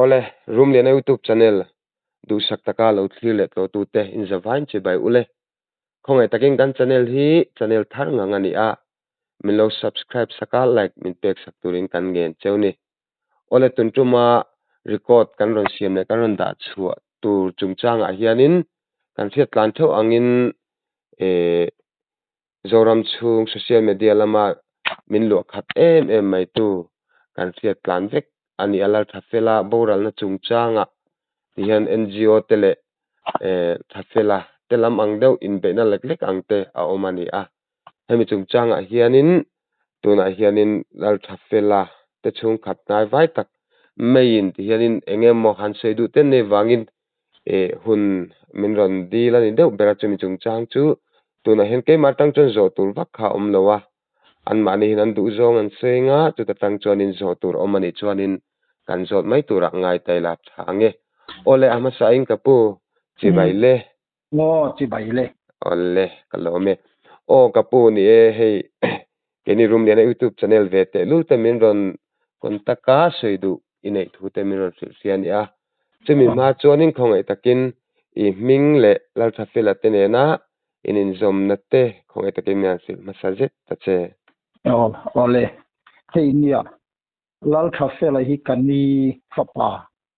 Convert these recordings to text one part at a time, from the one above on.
Awle, Rumliana YouTube channel duhsak taka lo thlir leh tlawhtute inzavain chibai ule. Khawngaih takin kan channel hi channel thar ngang a ni a, min lo subscribe sak a, like min pek sak turin kan ngen cheu ni. Awle, tun tuma record kan rawn siam leh kan rawn dah chhuah tur chungchangah hianin kan hriat tlan theuh angin eh Zoram chhung social media lama min luah khat em em mai tu kan hriat tlan vek a ni a, Lalthafela boralna chungchangah ti hian NGO te leh Thafela te lam ang deuh inbeihna lek lek ang te a awm a ni a. Hemi chungchangah hianin tunah hianin Lalthafela te chhungkhat hnai vai tak maiin ti hianin eng emaw han sawi duh te nei vangin hun min rawn dil a ni deuh ber a, chumi chungchang chu tunah hian keimah atang chuan zawh tur vak kha a awm lo a, anmahni hian an duh zawng an sawi anga chuta tang chuanin zawh tur awm a nih chuanin kan zawt mai turah ngai ta ila tha ang e. Awle a hmasa in ka pu chibai le. Aw chibai le. Awle ka lawm e. Aw ka pu ni e hei keini Rumliana youtube channel ve tehlul te min rawn contact a sawi duh i neih thu te min rawn hrilh hria a ni a. Chumi hma chuanin khawngaih takin i hming leh Lalthafela te nena in inzawmna te khawngaih takin min han hrilh hmasa zet ta che. Aw, awle. Hei nia, Lalthafela hi ka ni fapa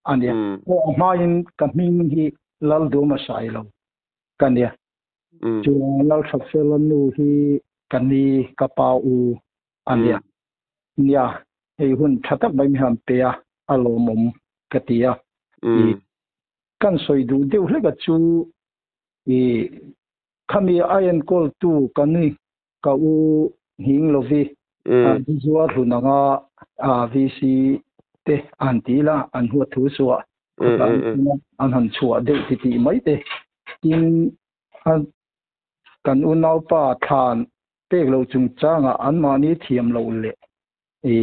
a nia. Aw, a hmain ka hming hi Lalduma Sailo ka nia. Chuan Lalthafela nu hi ka ni ka pa u a nia. Nia, hei hun tha tak mai mi han pe a, a lawmawm ka ti a. I kan sawi duh deuh hlek a chu i khami a enkawltu ka ni ka u nghing lovi zuar hlun anga VC te an ti ila an huat thu suah an han chhuah deuh ti tih mai te. Tin, kan unaupa thlan pek loh chungchangah anmahni thiam loh leh i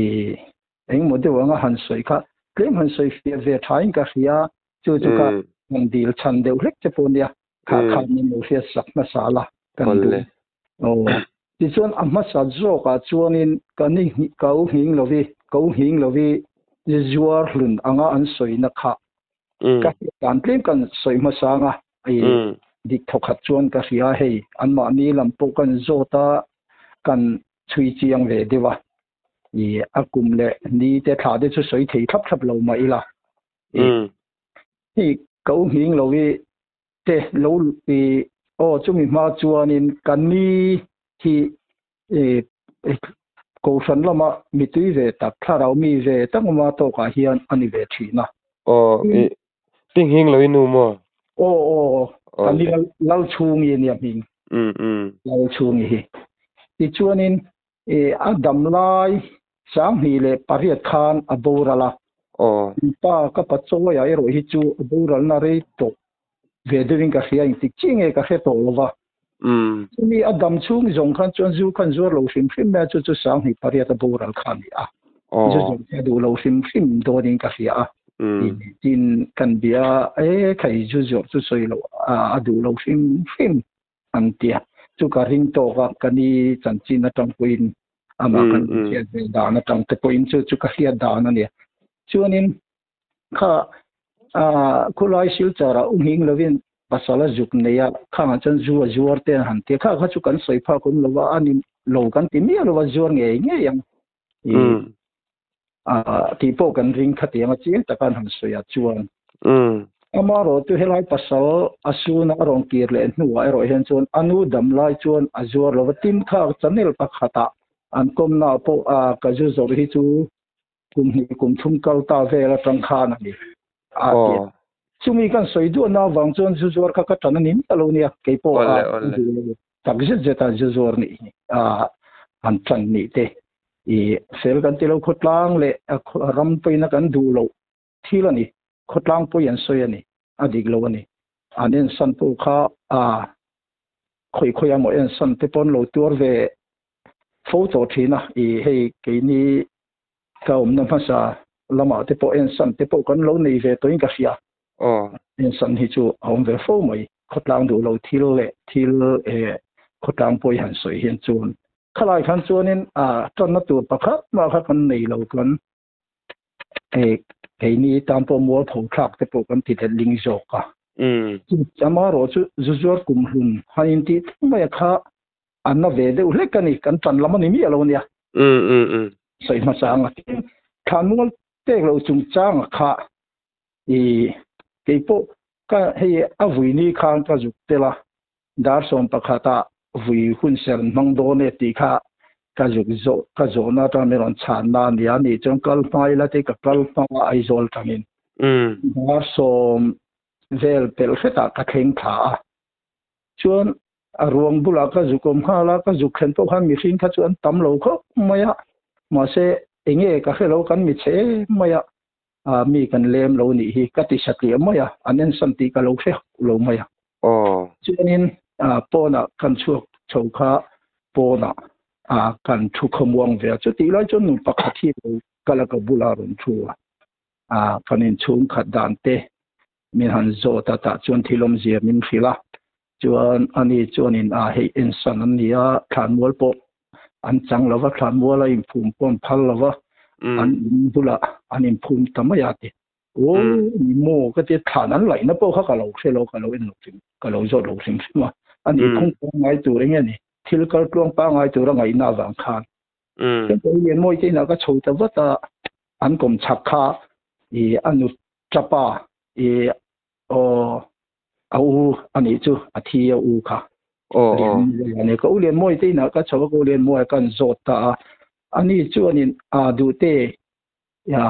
engemaw deuh anga han sawi kha tlem han sawi fiah ve thain ka hria, chu chu ka han dil chhan deuh hlek che pawh nia, kha khan min lo hriat sak hmasa la kan duh. Aw, tichuan a hmasa zawkah chuanin ka ni ka u nghing lovi, ka u nghing lovi zuar hlun anga an sawina kha ka hriat dan tlem kan sawi hmasa anga i dik thawkhat chuan ka hria hei anmahni lam pawh kan zawt a kan chhui chiang ve deuh a i a kum leh ni te thla te chu sawi thei thlap thlap lo mah ila i hei ka u nghing lo i te lo i aw chumi hma chuanin ka ni hi i kohhran lama mitui ve tak thlarau mi ve tak awma tawkah hian a ni ve thin a. Aw i pi nghing lo i nu maw? Aw aw ka ni Lalchhungi a nia hming. Lalchhungi hi. Tichuanin i a dam lai 2008 khan a boral a. Aw. Pa ka pa chawiah erawh hi chu a boralna rei tawh ve deuhin ka hria engtik chi nge ka hre tawh lo va. Chumi a dam chhung zawng khan chuan zu khan zuar lo hrim hrim mai a, chu chu 2008 a boral kha a ni a. Zu zawng hi a duh lo hrim hrim dawnin ka hria a. Tin kan bia e khai zu zawrh chu sawi loh a duh lo hrim hrim an ti a. Chu ka ring tawk a, ka ni chanchin atang pawhin amah kan hriat ve dan atang te pawhin chu chu ka hriat dan a nia. Chuanin kha khulai Silchar ah u nghing lovin pasal a zuk nei a, khangah chuan zu a zuar te an han ti a, kha kha chu kan sawi phak awm lo a, a ni lo kan ti miah lo a, zuar ngei ngei ang tih pawh kan ring khatiang a chiang taka an han sawi ah chuan. Amaherawh chu helai pasal a suna a rawn kir leh hnuah erawh hian chuan a nu dam lai chuan a zuar lo va, tin kha channel pakhatah an kawmna pawh ka zu zawrh hi chu kum hnih kum thum kal ta vel atang khan a ni a ti a. Chumi kan sawi duahna avang chuan zu zuar kha ka tan a ni miah lo nia, kei pawh a duh lo tak zet zet a zu zuar nih hi a han tan nih te i fel kan ti lo khawtlang leh ram pawhin a kan duh loh thil a ni, khawtlang pawhin an sawi a ni, a dik lo a ni. An ensan pawh kha a khawi khawi a maw ensan te pawn lo tuar ve fo tawh thin a, i hei keini ka awmna hmasa lamah te pawh ensan te pawh kan lo nei ve tawhin ka hria. Ensan hi chu a awm ve fo mai, khawtlang duh lo thil leh thil khawtlang pawh i han sawi hian chuan khalai khan chuanin a tanna tur pakhat mah kha kan nei lo kan. Keini tan pawh mualpho thlak te pawh kan ti letling zawk a. Amaherawh chu zu zuar kumhlun han intih thleng mai a kha a na ve deuh hlek a ni, kan tan lam a ni miah lo a nia. Sawi hmasa ang a tin thlanmual pek loh chungchang a kha i keipawh ka hei a vui ni khan ka zuk tel a, dar 11 ah vui hun ser an hmang dawn e tih kha ka zuk zawh ka zawhna atang min rawn chhanna a nia, nih chuan kal hma ila te ka kal hma a Aizawl tangin dar 10 vel pelh hretah ka thleng thla a, chuan a ruang bulah ka zuk awm nghal a, ka zuk thlen pawh khan mihring kha chu an tam lo khawp mai a, mahse enge ka hre lo kan mi chhe em mai a, a mi kan lem lo nih hi ka ti satliah mai a, an ensan tih ka lo hre lo mai a. Chuanin pawnah kan chhuak chho kha pawnah kan thu khawmuang ve a, chutih lai chuan nu pakhat hi lo kal a ka bulah rawn thu a, kan inchhung khat dan te min han zawt a, tah chuan thil awmzia min hrilh a, chuan ani chuanin a hei ensan an ni a, thlanmual pawh an chang lo va, thlanmual a inphum pawh an phal lo va, an in bulah an inphum ta mai a ti. Aw ni maw ka tia thlan an laihna pawh kha ka lo hre lo, ka lo en lo hrim, ka lo zawt lo hrim hrim a, ani phung pangngai tur enge ni, thil kal tluang pangngai tur a ngaihna avang khan. Chuan ka lian mawi te inah ka chho ta vat a, an kawm chhak kha i a nu tapa i aw a u a nih chu a thi a u kha. Lian ka u lian mawi te inah ka chho a, ka u lian mawi a kan zawt ta a, ani chuanin a duh te ya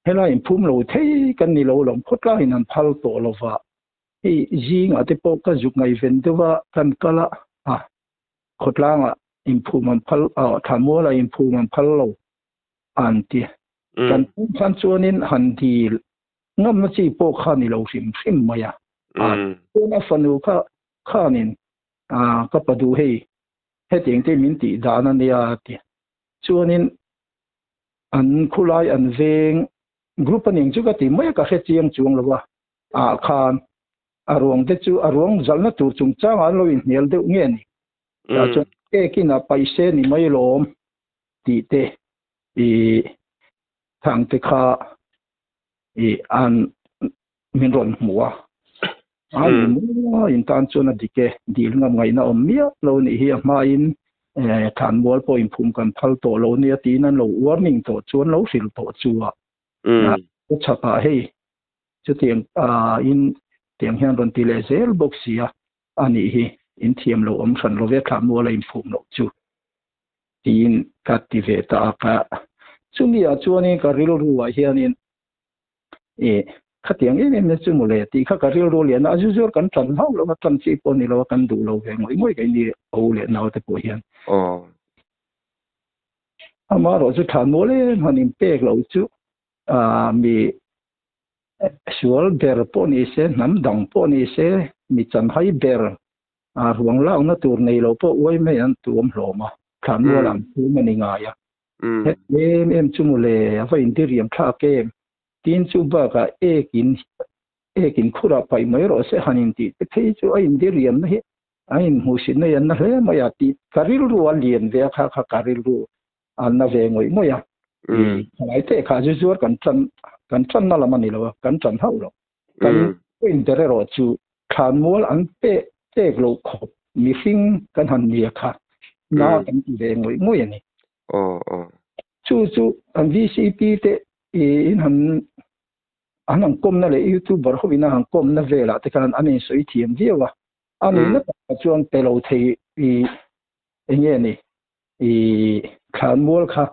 helai inphum lo thei kan ni lo lawm phawt laiin an phal tawh lo va, hei zingah te pawh ka zuk ngaihven deuh a, kan kal a, a khawtlangah inphum an phal a, thlanmualah inphum an phal lo an ti. Kan phum khan chuanin han dil ngamna chi pawh kha ni lo hrim hrim mai a. Chuan a fanu kha khanin ka pa duh hei hetiang te min tih dan a nia a ti. Chuanin an khulai an veng group a ning chu ka ti mai a, ka hre chiang chuang lo a, ah khan a ruang te chu a ruang zalna tur chungchangah an lo inhnial deuh nge ni. Tah chuan ekin a paise ni mai lawm tih te i thang te kha i an min rawn hmu a. A ni maw in tan chuan a dik e, dil ngam ngaihna awm miah lo nih hi a hmain thlanmual pawh inphum kan phal tawh lo nia tiin an lo warning tawh chu an lo hrilh tawh chu a. Ka chhakah hei chutiang in tiang hian rawn ti leh zel bawk si a, a nih hi in thiam lo awm hran lo ve thlanmual a inphum loh chu tiin ka ti ve ta a. Ka chumi ah chuanin ka rilru ah hianin e khatiang em em na chu mawle tih kha ka rilru lian a, a zu zuar kan tan hauh lo a, tan chi pawh ni lo a, kan duh lo ve ngawih ngawih keini o leh nau te pawh hian. Amaherawh chu thlanmual em han inpek loh chu mi sual ber pawh ni se, hnam dang pawh ni se, mi chanhai ber ruang lakna tur nei lo pawh uai mai an tuam hlawm a, thlanmual an phum a ni ngai a. Het em em chu mawle, a va indiriam thlak em. Tin chu bakah ekin ekin khurah paih mai rawh se han intih te phei chu a indiriamna hi a inhmuhsitna hi an na hle mai a tih ka rilru a lian ve a kha kha ka rilru a na ve ngawih ngawih a. Thalai te kha zu zuar kan tan kan tanna lam a ni lo a, kan tan hauh lo. Kan point ber erawh chu thlanmual an pe pek loh khawp mihring kan han nia kha na kan ti ve ngawih ngawih a ni. Chu chu an VCP te in han an han kawmna leh YouTuber hovin a han kawmna velah te khan an insawi thiam viau a. A nihna takah chuan pe lo thei i eng nge ni i thlanmual kha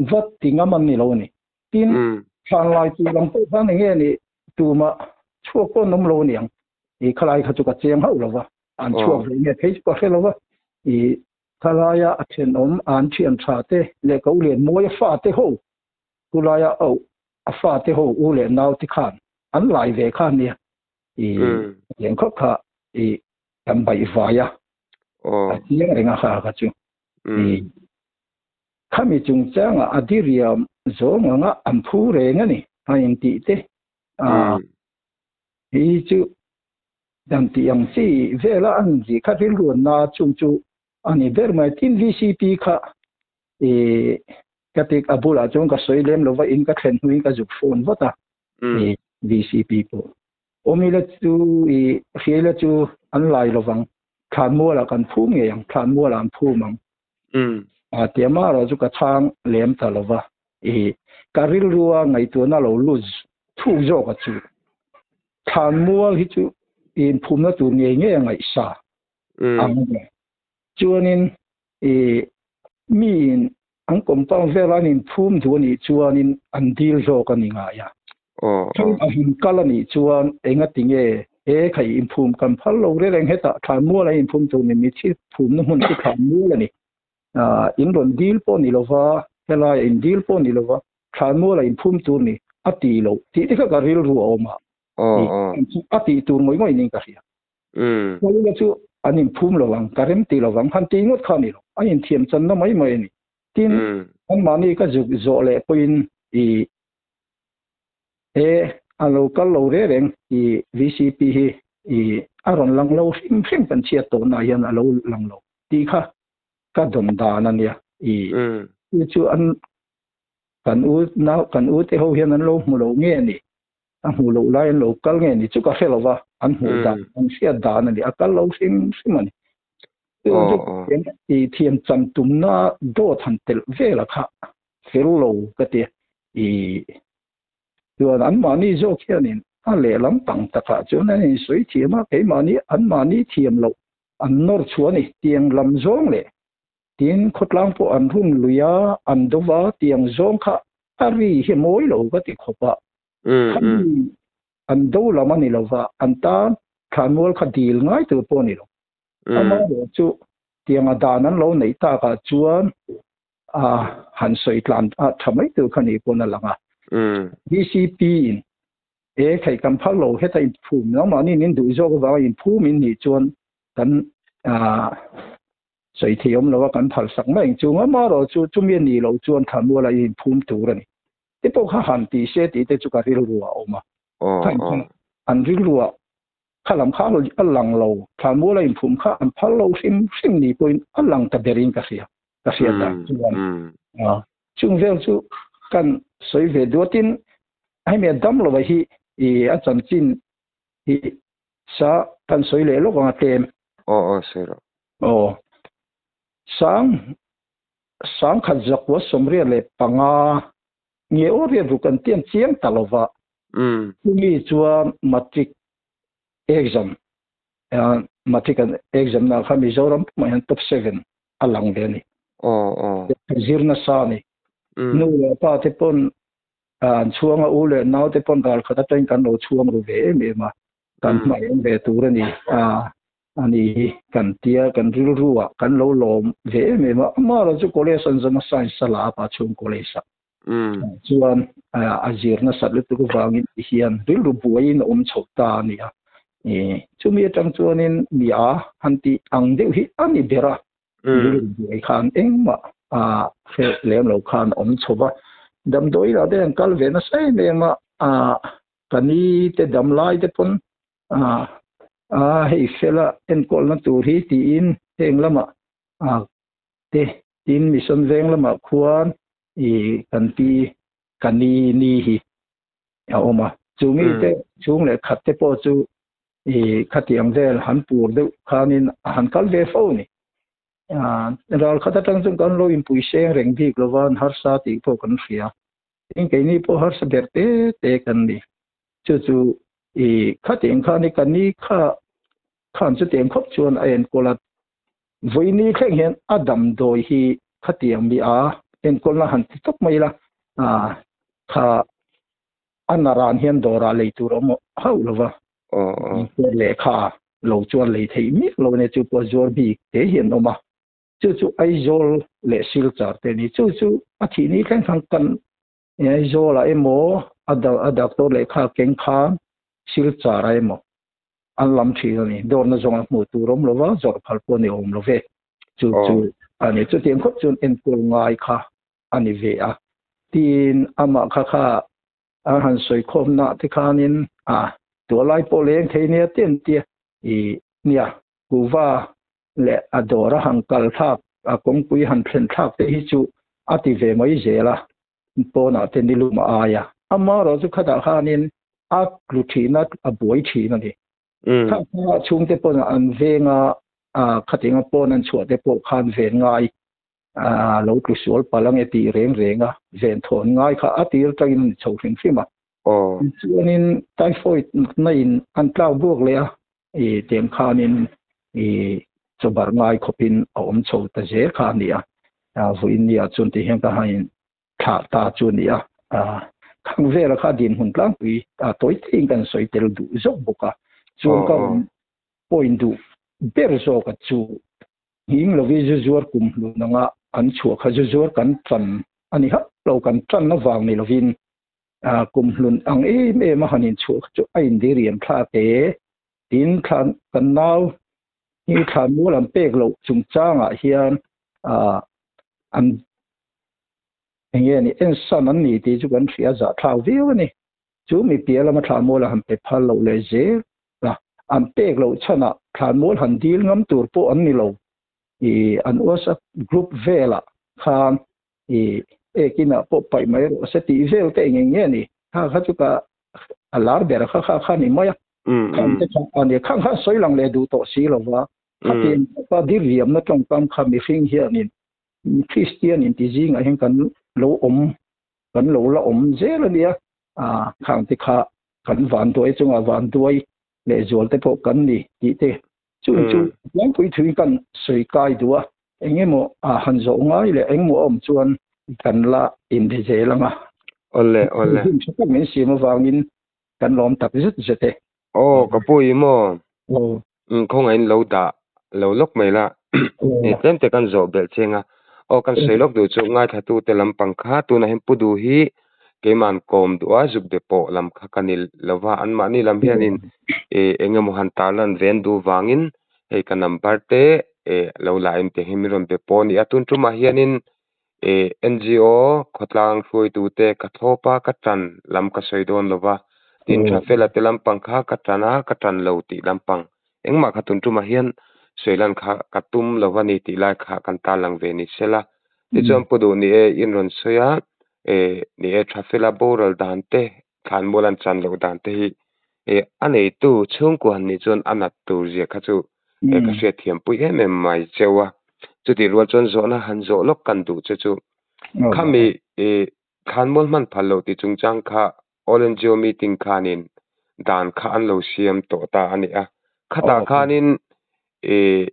vat ti ngam an ni lo a ni. Tin, thlanlai tur lam pawh khan eng nge ni tumah chhuak pawh an awm lo a ni ang. I khalai kha chu ka chiang hauh lo va, an chhuak ve nge phei chu ka hre lo va. I khalaia a thenawm an thian tha te leh ka u lian mawi a fa te ho, khulaia auh a fa te ho u leh nau te khan an lai ve kha a nia. I tiang khawp kha i kan baih vai a, a chiang reng a kha kha chu. I khami chungchangah a diriam zawng anga an phu reng a ni a intih te a hi chu dan tih ang chi vela an zi kha rilruanna chung chu a ni ber mai. Tin VCP kha i. Ka tik a bulah chuan ka sawi lem lova in ka thlen hnuin ka zuk phone vat a i VCP pawh. Awmila chu i hriaila chu an lai lovang thlanmualah kan phum ngei ang thlanmualah an phum ang. A tia amaherawh chu ka chhang lem ta lova i ka rilrua ngaihtuahna lo lut thuk zawk a chu. Thlanmual hi chu inphumna tur ngei ngei a ngaihsa ang a ni. Chuanin i miin an compound vela an inphum duh a nih chuanin an dil zawk a ni ngai a. Thil a han kal a nih chuan engati nge he khai inphum kan phal lo reng reng hetah thlanmual a inphum tur ni mi thil phumna hmun chu thlanmual a ni. In rawn dil pawh ni lova helaiah in dil pawh ni lova thlanmual a inphum tur ni a ti lo tih te kha ka rilru a awm a. A tih tur ngawih ngawih niin ka hria. Kawlina chu an inphum lo ang, ka rem ti lo vang, han ti ngawt kha a ni lo. An inthiam channa mai mai a ni. Tin, anmahni ka zuk zawh leh pawhin i he a lo kal lo reng reng i VCP hi i a rawn lang lo hrim hrim kan chhiat tawhnaah hian a lo lang lo tih kha ka dawn dan a nia. I chu chu an kan u nau kan u te ho hian an lo hmu lo nge a ni. A hmuh loh lai an lo kal nge ni chu ka hre lo va, an hmuh dan, an hriat dan a ni, a kal lo hrim hrim a ni. I thiam chan tumna dawt han telh vel a kha fel lo ka ti. I chuan anmahni zawk hianin a lehlam pang takah chuan an insawi thiam a, keimahni anmahni thiam loh an nawr chhuah a ni. Tiang lam zawng leh Tin, khawtlang pawh an run lui a, an do va, tiang zawng kha a ri hi mawi lo ka ti khawp a. Khami an do lam a ni lo va, an tan thlanmual kha dil ngai tur pawh a ni lo. Amaherawh chu tianga dan an lo neih takah chuan a han sawi tlan a tha mai tur kha ni pawn a lang a. DCP in e khaih kan phal lo heta inphum nangmahni in duh zawk avanga inphum in nih chuan kan Sawi thei awm lo a kan phal sak mai ang chu. Ngamarawh chu chumi a nih loh chuan Thanmuala i inphum tur a ni. Te pawh kha han ti se tih te chu ka rilru ah a awm a. An rilru ah kha lam kha a lang lo. Thanmuala inphum kha an phal lo hrim hrim ni pawhin a lang ta berin ka hria. Ka hriat dan chuan chung vel chu kan sawi ve duatin hemi a dam lova hi i a chanchin hi Sa kan sawi leh lawk ang a tlem. Aw aw sawi rawh. Aw. Sang sangkhat zakua 85 nge aw riat ruk an tiam chiang ta lova. Chumi chuan matric exam matric an exam na kha Mizoram pumah hian top 7 a lang ve a ni. Aw aw. Zir nasa a ni. Nu leh pa te pawn An chhuang a, u leh nau te pawn ral khat atangin kan lo chhuang ru ve em em a, kan hmai ve tur a ni a, a ni hi kan tia kan rilru ah kan lo lawm ve em em a, amaherawh chu college an zawm a science a la a pa chhung college ah chuan a zir nasat lutuk avangin ti hian rilru buaiin a awm chho ta a ni a, chumi atang chuanin mi a han tih ang deuh hi a ni ber a. Rilru buai khan engmah a hre lem lo khan a awm chho va. Damdawi lah te an kal ve nasa em em a, ka ni te dam lai te pawn a hei fela enkawlna tur hi tiin heng lamah te tin mission veng lamah khuan i kan pi ka ni ni hi a awm a. Chu mi te chhung leh khat te pawh chu i khatiang vel han pur deuh khanin a han kal ve fo a ni. Ral khat atang chuan kan lo inpui seng reng bik lova an harsa tih pawh kan hria. Tin keini pawh harsa ber te te kan ni. Chu chu i khatiang khan i ka ni kha khan chutiang khawp chuan a enkawl a. Vawiini thleng hian a damdawi hi khatiang mi a enkawlna han ti tawp mai ila kha A naran hian dawrah lei tur a awm hauh lo va, inpawh lehkha lo chuan lei theih miah lo a nia, chu pawh zuar bik te hi an awm a, chu chu Aizawl leh Silchar te a ni. Chu chu a thih ni thleng khan kan Aizawlah emaw a doctor lehkha keng khan Silchar-ah emaw an lam thin a ni. Dawrna zawng a hmuh tur a awm lo va, zawrh phal pawh a ni awm lo ve. Chu chu a ni. Chutiang khawp chuan enkawl ngai kha a ni ve a. Tiin amah kha kha a han sawi khawmna te khanin a tualai pawh leng thei nia te an tia i nia kuva leh a dawr a han kal thlak a kawngpui han thlen thlak te hi chu. A ti ve mai zel a, pawnah te nilum a ai a. Amaherawh chu khatah khanin a tlu thin a, a buai thin a ni. Kha kha chhungte pawn an veng a, khatinga pawn an chhuah te pawh khan ven ngai lo tlu sual palh ange tih reng reng a, ven thawn ngai kha a tir tangin a ni chho hrim hrim a. Chuanin typhoid natna in an tlak buak leh a, i tiang khanin i chawbarh ngai khawpin a awm chho ta zel kha a ni a, vawiin ni ah chuan ti hian ka hain thlah ta chu a ni a, khang vela kha dinhmun tlangpui tawi teiin kan sawi tel duh zawk bawk a, chuan ka rawn point duh ber zawk a chu nghing lovi zu zuar kum hlun anga an chhuah kha zu zuar kan tan a ni hauh lo, kan tan avang ni lovin kum hlun ang em em a han inchhuah kha chu a indiriam thlak e. Tin, thlan kan nau hi thlan mual an pek loh chungchangah hian an eng nge ni ensan an ni tih chu kan hria zah thlak viau a ni. Chu mi piah lama thlan mual a han pe phal loh leh zel a, an pek loh chhanah thlan mual han dil ngam tur pawh an ni lo. I an WhatsApp group velah khan i ekinah pawh paih mai rawh se tih vel te eng eng nge ni kha kha chu ka a lar ber kha kha kha ni mai a khang te kha a ni khang kha sawi lang leh duh tawh si lo va khatiang khawpa diriamna tawngkam kha mihring hianin Kristian inti zingah hian kan lo awm kan lo la awm zel a nia a khang te kha kan vanduai chungah vanduai leh zual te pawh kan ni tih te Chu chu tlangpui thui kan sawi kai duh a, eng emaw a han zawh ngai leh eng emaw a awm chuan kan la inbe zel ang a. Awle, awle. Hun tha tak min siam avangin kan lawm tak zet zet e. Aw, ka pu i maw? Aw. Khawngaihin lo dah lo lawk mai la. Tlem te kan zawh belh cheng a. Aw, kan sawi lawk duh chu ngaithlatute lampang kha tunah hian pu duh hi Keima'n kawm duh a, zuk be pawh lam kha ka ni lo va, anmahni lam hianin ih eng emaw han tarlan ve an duh vangin hei ka number te ih lo la in tih hi min rawn be pawh a ni a, tun tumah hianin ih NGO khawtlang hruaitute ka thlawp a, ka tan lam ka sawi dawn lo va, tin tha fela te lampang kha ka tan a, ka tan lo tih lampang engmah kha tun tumah hian sawi lan kha ka tum lo va ni tih lai kha kan tarlang ve ni sela. Tichuan Pu Duh ni e in rawn sawi a, eh ni e tha fela boral dan te thlan mual an chan loh dan te hi eh a neitu chhungkua han nih chuan a nat tur zia kha chu eh ka hriat thiam pui em em mai cheu a. Chutih rual chuan zawhna han zawh lawk kan duh che chu khami eh thlan mual hman phal loh tih chungchang kha All NGO meeting khanin dan kha an lo siam tawh ta a ni a. Khatah khanin eh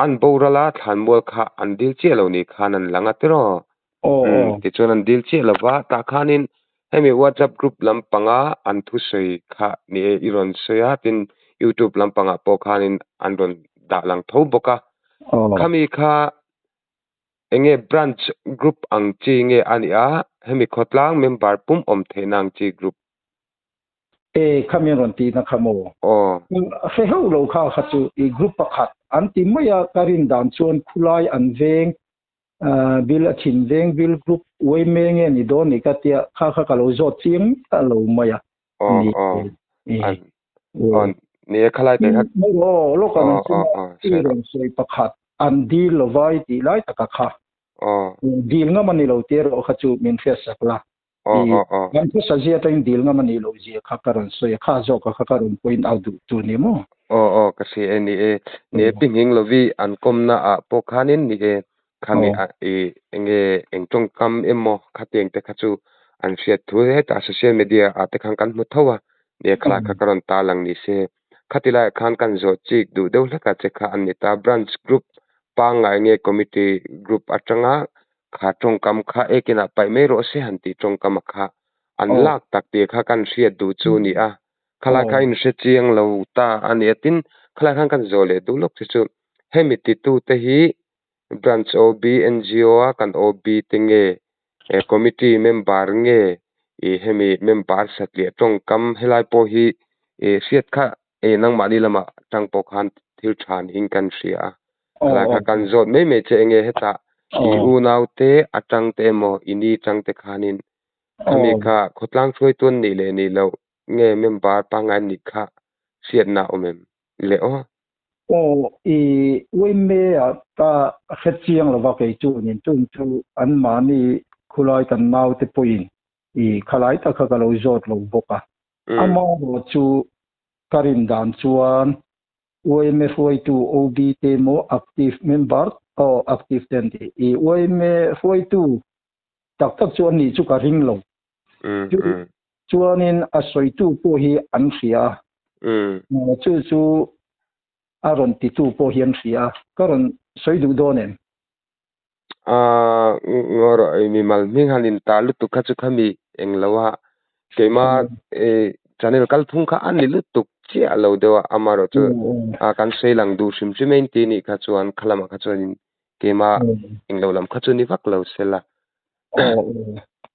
An boral a, thlanmual kha an dil chiah lo ni khan an lang a tiraw? Umm, tichuan an dil chiah lo va, tah khanin hemi WhatsApp group lampanga an thusawi kha ni e i rawn sawi a, tin YouTube lampangah pawh khanin an rawn dah lang tho bawk a. Khami kha enge branch group ang chi nge a nih a, hemi khawtlang member pum awm theihna ang chi group? E, kha min rawn tihna kha maw? Aw. Hre hauh lo kha kha chu i group pakhat an ti mai a, ka rin dan chuan khulai an veng bil a thin veng bil group uai me nge ni dawn ni ka tia kha kha ka lo zawt chiang miah lo mai a. Aw, aw. Aw, ni e khalai te kha. Aw, lawk an chu i rawn sawi pakhat an dil lovai tih lai taka kha. Aw. Dil ngam a ni lo tih erawh kha chu min hriatsak la. Kan hmasa zia atangin dil ngam a nih loh zia kha ka rawn sawi a, kha zawk kha ka rawn point out duh tur ni maw? Aw aw ka hria e ni e, ni e pi nghing lovi an kawmna ah pawh khanin ni e khami a i enge eng tawngkam emaw khatiang te kha chu an hriat thu hetah social media ah te khan kan hmu tho a, ni e khalai kha ka rawn tarlang ni se khati laiah khan kan zawh chik duh deuh hlek a che kha an ni ta branch group pangngai nge committee group atanga Kha tawngkam kha ekinah paih mai rawh se han tih tawngkam a kha an lak tak tih kha kan hriat duh chu a ni a, khalai kha inhre chiang lo ta a ni a, tin khalai khan kan zawh leh duh lawk che chu hemi titu te hi Branch OB, NGO a kan OB te nge Committee member nge ih hemi member satliah tawngkam helai pawh hi ih hriat kha ih nangmahni lamah tang pawh khan thil tha niin kan hria a. Khalai kha kan zawt mai mai che enge hetah i unau te atang te emaw i ni tang te khanin khami kha khawtlang hruaitu an nih leh nih loh nge member pangngai an nih kha hriatna a awm em le aw? O i wime a ta khet chiang lova kei chu nin chung chu an mani khulai kan nau te poin i khalai ta kha ka lo zot lo boka ama ro chu karin dan chuan wime hruai tu OB te mo active member o active ten ti i wime hruai tu tak tak chuan ni chu ka ring lo chuanin a soi tu po hi an hria chu chu aron ti tu po hian hria karon soi du donen a ngor mi mal ming hanin ta lu tu kha chu khami englawa keima e channel kal phung kha ani lu tuk chi alo dewa amaro chu a kan seilang du sim simen ti ni kha chuan khalama kha chuan keima englo lam kha chu ni vak lo sela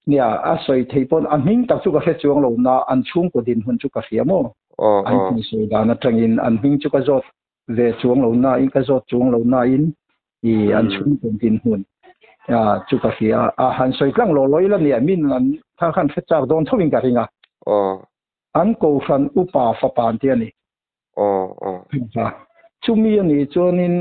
nia a soi theipon a hming tak chu ka hre chuang lo na an chung ko din hun chu ka hria mo an ti soi dan atangin an hming chu ka zawt ve chuang lo na in ka zawt chuang lo na in i an chung ko din hun a chu ka hria a han soi tlang lo loi la nia min an tha khan hre chak don thovin ka ringa an ko hran upa fa pan ti ani chumi ani chuanin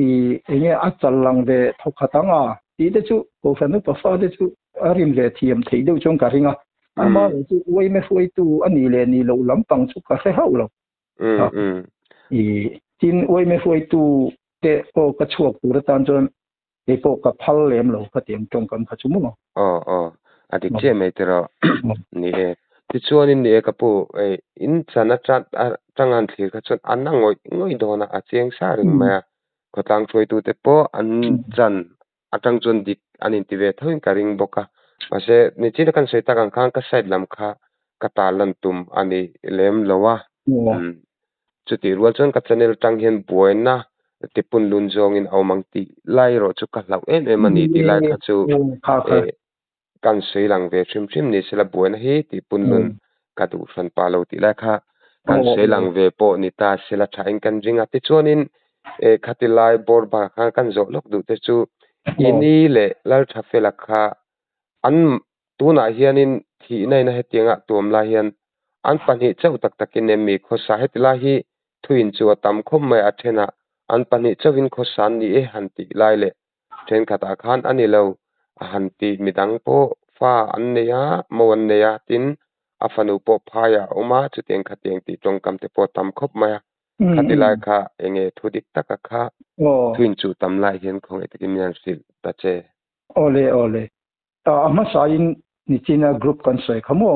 i enge a challang ve thokhatanga ti te chu ko hran upa fa te chu arin ve thiam thei deuh chuan ka ringa ama chu wei me hruai tu ani le ni lo lampang chu ka hre hauh lo i tin wei me hruai tu te o ka chuak tur atan chuan e pawh ka phal lem lo kha tiang tawngkam kha chu maw a dik che mai tiro ni e ti chuanin ni e ka pu in chan a tangan thlir kha chuan an a ngawih ngawih dawna a chiang sa ring mai a khawtlang hruai tu te pawh an chan atang chuan dik anin ti ve thoin ka ring bawk a mahse ni china kan soi tak ang khan ka side lam kha ka ta lan tum ani lem lowa chuti rual chuan ka channel tang hian buaina tipun lun zawngin awmang ti lai ro chu ka hlau em em ani ti lai kha chu kan soi lang ve hrim hrim ni sela buaina hi tipun lun ka duh hran pa lo ti lai kha kan soi lang ve pawh ni ta sela tha in kan ringa ti chuanin khati lai bor ba kha kan zawh lawk duh te chu ini le lal tha fela kha an tunah hianin thihna ina hetianga tuam lai hian an pahnih chauh tak takin em mi khawsa heti lai hi thuin chu a tam khawp mai a thena an pahnih chauhin khawsa an ni e han tih lai leh thenkhatah khan ani lo a han ti midang pawh fa an nei a mo an nei a tin a fanu pawh phaiah a awm a chutiang khatiang tih tawngkam te pawh tam khawp mai a khati lai kha enge thu dik taka kha thuin chu tam lai hian khawngaih takin min han hrilh ta che ole ole ta a hmasa in ni china group kan soi khamo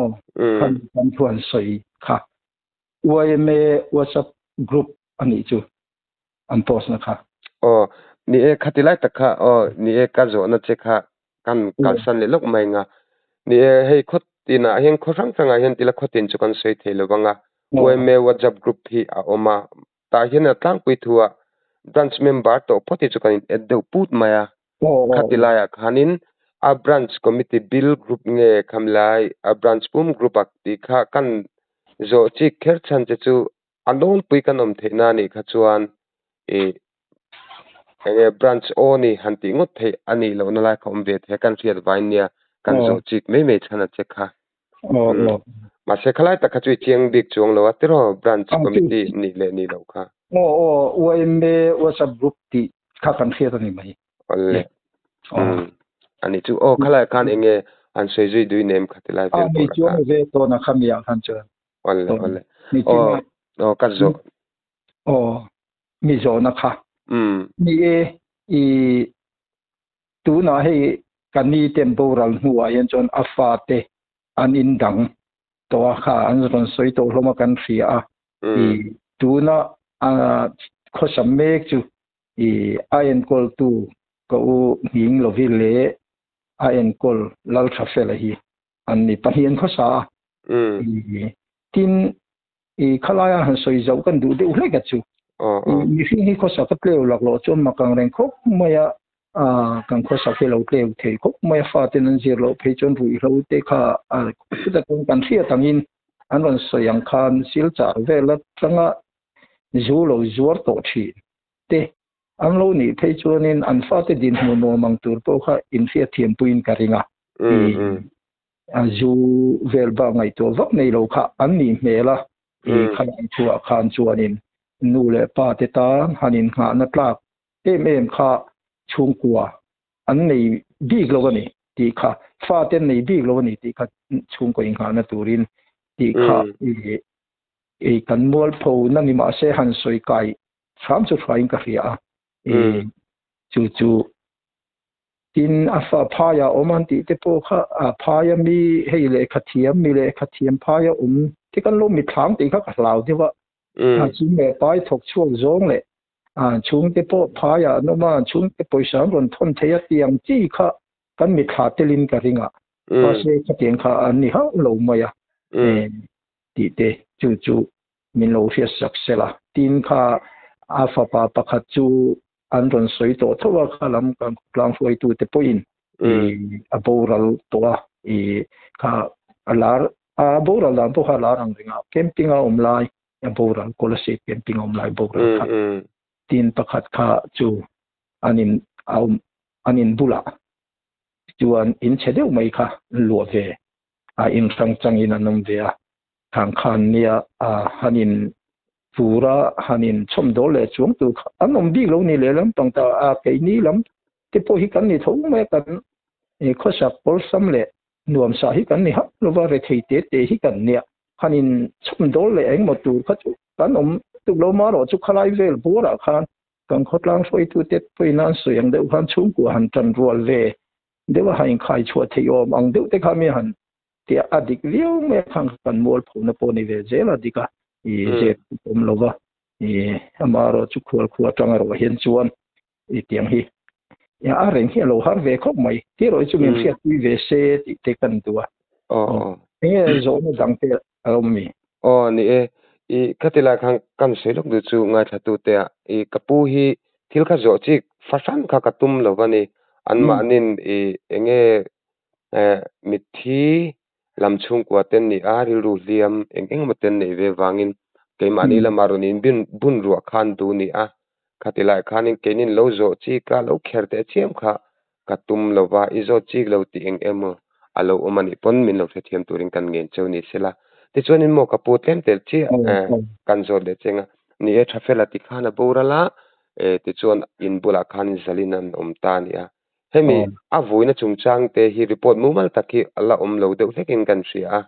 khan kan thuan soi kha YMA WhatsApp group ani chu an post na kha ni e khati lai tak kha ni e ka zo na che kha kan kalsan le lok mai nga ni e hei khot tina hian kho hrang hranga hian tila khotin chu kan soi thei lowanga YMA WhatsApp group hi a awma ta hian a tlangpui thua branch member to photi chu kan in add deuh put mai a khati laiah khanin a branch committee bill group nge khamlai a branch pum group ak ti kha kan zo chi kher chan che chu a lawn pui kan awm theih na ni kha chuan e enge branch o ni han ti ngot thei ani lo na lai kha awm ve the kan hriat vain nia kan zo chik mai mai chhan a che kha mahse khalai tak kha chu chiang bik chuang lo a tiro branch committee ni le ni lo kha YMA WhatsApp group ti kha kan hriat ani mai ole ani chu khalai khan enge an sei zui dui nem khati lai vel ni chu ve to na khamia khan chu ole ole ka zo mi zo na kha ni e i tu na hei kan ni temporal hnuah hian chuan a fa te an in dang to a kha an rawn sawi tawh hlawm a kan hria a i tuna a khawsam mek chu i a enkawl tu ka u hming lovi le a enkawl lal tha fela hi an ni pahnih an khawsa a tin i khalaia han sawi zo kan duh deuh hlek a chu mi hring hi khawsa ka tleu lak lo chuan makang reng khawp mai a kan khawsa hi lo tleu thei khawp mai a fa ten an zir lo phei chuan ruih hlo te kha chuta chuan kan hriat angin an rawn sawi ang khan silchar vel atanga zu lo zuar tawh thin te an lo nih phei chuanin an fa te din hmu nuam ang tur pawh kha in hriat thiam puiin ka ring a a zu vel ba ngaihtuah vak nei lo kha an nih hmel a i khalai thuah khan chuanin Nu leh pa te tan han innghahna tlak em em kha chhungkua an nei bik lo a ni tih kha, fate an nei bik lo a ni tih kha chhungkaw innghahna turin tih kha i kan mualpho na ni mahse han sawi kai hram chu hruaiin ka hria a. Chu chu Tin, a fa phaia awm an tih te pawh kha a phaia mi hei lehkha thiam, mi lehkha thiam phaia awm te kan lo mitthlang tih kha ka hlau deuh a. A chung leh pai thawk chhuak zawng leh a chhungte pawh phaiah an awm a, an chhungte pawisa an rawn thawn thei a tih ang chi kha kan mitthla telin ka ring a. Mahse, khatiang kha an ni hauh lo mai a tih te chu chu min lo hriat sak sela. Tin, kha a fapa pakhat chu an rawn sawi tawh tho a, kha lam kan khawtlang hruaitute pawhin i a boral tawh a, i kha a lar a boral dan pawh kha a lar ang reng a, camping a awm lai a boral Kolasib camping a awm lai boral kha. Tin, pakhat kha chu an in a awm an in bulah chuan in chhe deuh mai kha luah ve a, in hrang changin an awm ve a. Khang khan nia a han in fur a, han in chhawm dawl leh chuang tur kha an awm bik lo ni leh lampang ta a, keini lam te pawh hi kan ni tho mai a, kan khawsak awlsam leh nuamsa hi kan ni hauh lova, rethei te te hi kan nia, han in chhawm dawl leh engmaw tur kha chu kan awm tuk lo marawh chu khalai vel buarah khan kan khawtlang hruaitute pawhin an sawi ang deuh khan chhungkua han tan rual ve deuh a, han inkhai chhuah theih awm ang deuh te kha mi han Tia a dik viau mai a, khang kan mualphona pawh ni ve zel a dik a, i zep awm lo va, i amaherawh chu khualkhua atang erawh hian chuan i tiang hi a reng hi a lo har ve khawp mai, ti erawh hi chu min hriatpui ve se tih te kan duh a. Enge zawhna dang te a awm mi? Aw ni e, i khati lai khan kan sawi lawk duh chu ngaithlatute ah i ka pu hi thil kha zawh chik fahran kha ka tum lo va ni, anmahnin i enge Mitthi lam chhungkua ten ni a, rilru hliam eng eng emaw ten neih ve vangin keimahni lama rawn in bun ruah khan duh ni a, khati lai khanin keinin lo zawh chik a, lo kher teh chiam kha ka tum lo va, i zawt chik lo tih eng emaw a lo awm a nih pawn min lo hrethiam turin kan ngen cheu ni sela. Tichuanin maw ka pu tlem tel chiah kan zawt leh cheng a, ni e tha fela tikhan a boral a, tichuan in bulah khan zalin an awm ta a ni a. Hemi a vuina chungchang te hi report mumal tak hi a la awm lo deuh hlekin kan hria a,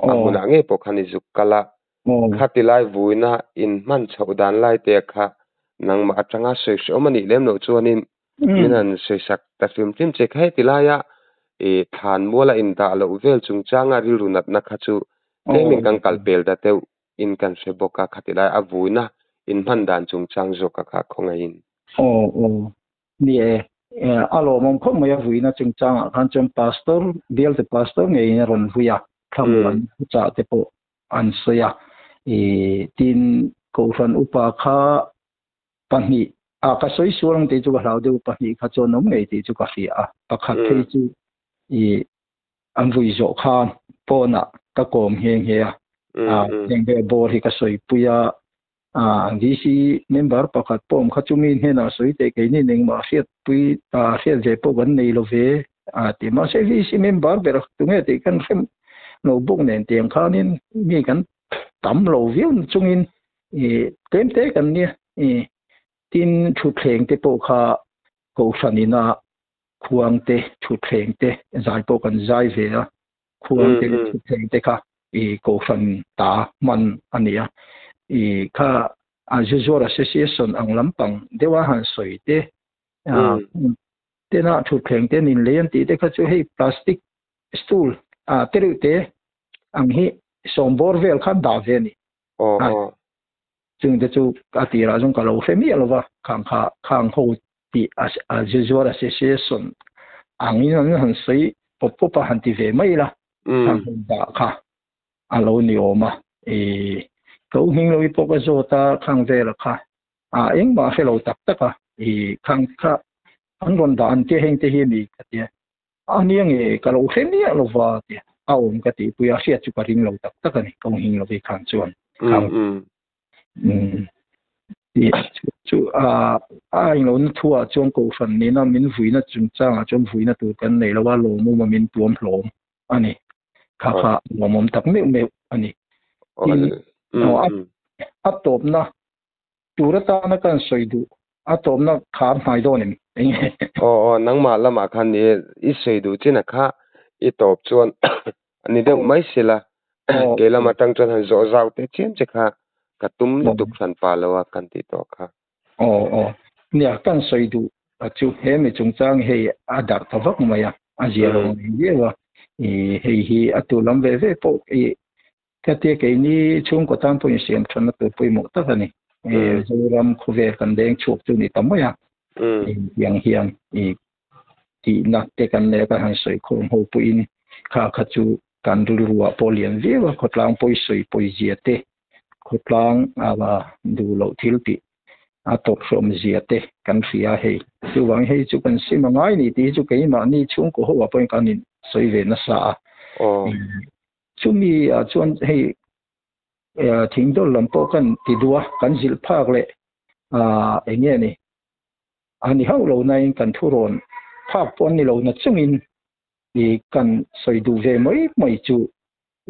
a hmunah ngei pawh khan i zuk kal a, khati lai vuina in hman chhoh dan lai te kha nangmah atanga sawi hreawm a nih lem loh chuanin min han sawisak ta hrim hrim che kha heti laia i thlan muala indah loh vel chungchanga rilru natna kha chu tlemin kan kal pel ta deuh in kan hre bawk a, khati lai a vuina in hman dan chungchang zawka kha khawngaihin. Aw aw. Ni e, a lawmawm khawp mai a vuina chungchangah khan chuan Pastor, bialte Pastor ngeiin a rawn vui a, thlamuan chah te pawh an sawi a. I tin Kohhran upa kha pahnih, a ka sawi sual ang tih chu ka hlau deuh, pahnih kha chuan awm ngei tih chu ka hria a, pakhat phei chu i an vui zawh khan pawnah ka kawm nghe nghe a, heng vel bawr hi ka sawipui a, VC member pakhat pawh awm kha chumi hnenah sawi teh keini engmah hriatpui hriat ve pawh kan nei lo ve a ti. Mahse VC member ber tunge tih kan hre lo bawk nen tiang khanin mi kan tam lo viau na chungin tlem te kan nia. Tin thutthleng te pawh kha kohhran ina khuang te thutthleng te zai pawh kan zai ve a. Khuang te leh thutthleng te kha i kohhran ta hman a ni a. I kha a Zuzuar Association ang lampang deuha han sawi te, tena thutthleng te nin lei an tih te kha chu hei plastic stool te reuh te ang hi sawm bawr vel khan dah ve a ni. Chungte chu a tirah chuan ka lo hre miah lo va, khang kha khang ho tih a Zuzuar Association angin an han sawi pawp pawp a han ti ve mai la, khang ho dah kha a lo ni awm a. I ka u hming lo i pawh ka zawt a, khang vela kha a engmah a hre lo tak tak a, i khang kha an rawn dah an tia heng te hi a ni ka tia. A nia nge ka lo hre miah lo va tia a awm ka tihpui a, hriat chu ka ring lo tak tak a ni, ka hing lo hi khan chuan khang chu a a englo na thu ah chuan kohhran nena min vuina chungchangah chuan vuina tur kan nei lo a, lawmawm a min tuam hlawm a ni, kha kha lawmawm tak meuh meuh a ni. Tin, a tawpna. Tur atana kan sawi duh a tawpna khar hnai dawn em? Enge? Aw aw, nangmah lamah khan ni e, i sawi duh chin a kha i tawp chuan a ni deuh mai si la, kei lam atang chuan han zawh zau teh chiam che kha ka tum lutuk hran pa lo a kan tih tawh kha. Aw aw, nia kan sawi duh a chu he mi chungchang hei a darh ta vak mai a, a zia lo mai viau a, i hei hi a tu lam ve ve pawh i Hetia keini chhungkaw tan pawhin siam thatna tur pawimawh tak a ni. Zoram khawvel kan leng chhuak chu ni ta mai a. Tiang hian i tihna te kan nei a, kan han sawi khawm ho pawhin kha kha chu kan rilruah pawh lian viau a, khawtlang pawi sawi pawi zia te, khawtlang duh loh thil tih a tawrhhrawm zia te kan hria a hei. Chuvangin hei chu kan sim a ngai ni tih hi chu keimahni chhungkaw ho ah pawhin kan insawi ve nasa a. Chumi ah chuan hei thingdawl lam pawh kan ti duh a, kan zilh phak leh eng nge ni a ni hauh lo nain kan thurawn phak pawh an ni lo na chungin i kan sawi duh ve mai mai chu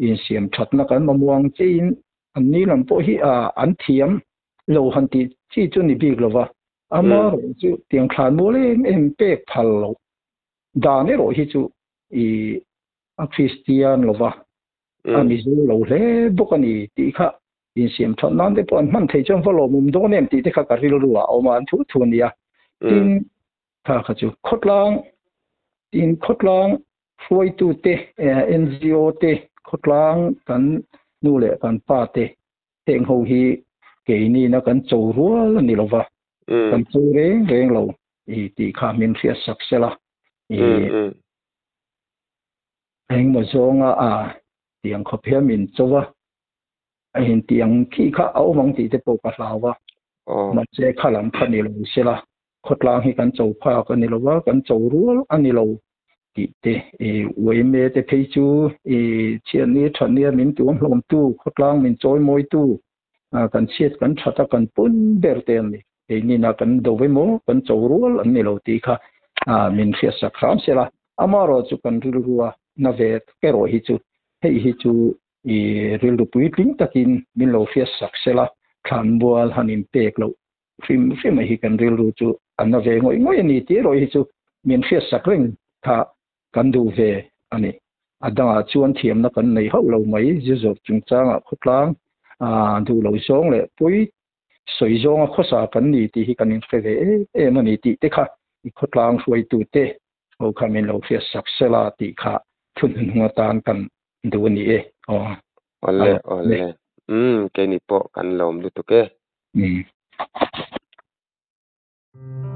insiam thatna kan mamawh ang chiin an ni lam pawh hi an thiam lo han tih chi chu ni bik lo va, amaherawh chu tiang thlan mual em em pek phal loh dan erawh hi chu i a Kristian lova, a Mizo lo hle bawk a ni tih kha insiam that nan te pawh an hman thei chuan va lawmawm dawn em tih te kha ka rilru ah a awm a, an thu thu a ni a. Tin, kha kha chu khawtlang, tin khawtlang hruaitu te, NGO te, khawtlang kan nu leh kan pa te heng ho hi keinina kan cho rual a ni lova, kan cho reng reng lo tih kha min hriatsak sela. Engmaw zawnga a tiang khawp hian min cho a, a intiang khi kha a awm ang tih te pawh ka hlau a. Mahse kha lam kha ni lo sela, khawtlang hi kan cho phak a ni lo a, kan cho rual a ni lo tih te, i uaime te phei chu i chhiatni thatnia min tuam hlawmtu, khawtlang min chawimawitu, kan chhiat kan that a kan pun ber te an ni. Keinina kan do emaw kan cho rual an ni lo tih kha min hriatsak hram sela, amaherawh chu kan rilrua na ve tak erawh hi chu hei hi chu i rilru puitling takin min lo hriatsak sela, thlanmual han inpek loh hrim hrim hi kan rilru chu a na ve ngawih ngawih a ni tih erawh hi chu min hriatsak reng kha kan duh ve a ni. A dangah chuan thiamna kan nei hauh lo mai, zizawrh chungchangah khawtlang duh lo zawng leh pawi sawi zawnga khawsa kan ni tih hi kan inhre ve em em a ni tih te kha i khawtlang hruaitute ho kha min lo hriat sak sela tih kha thuhnung atan kan duh a ni e. Aw. Awle awle. Umm keini pawh kan lawm lutuk e. Umm.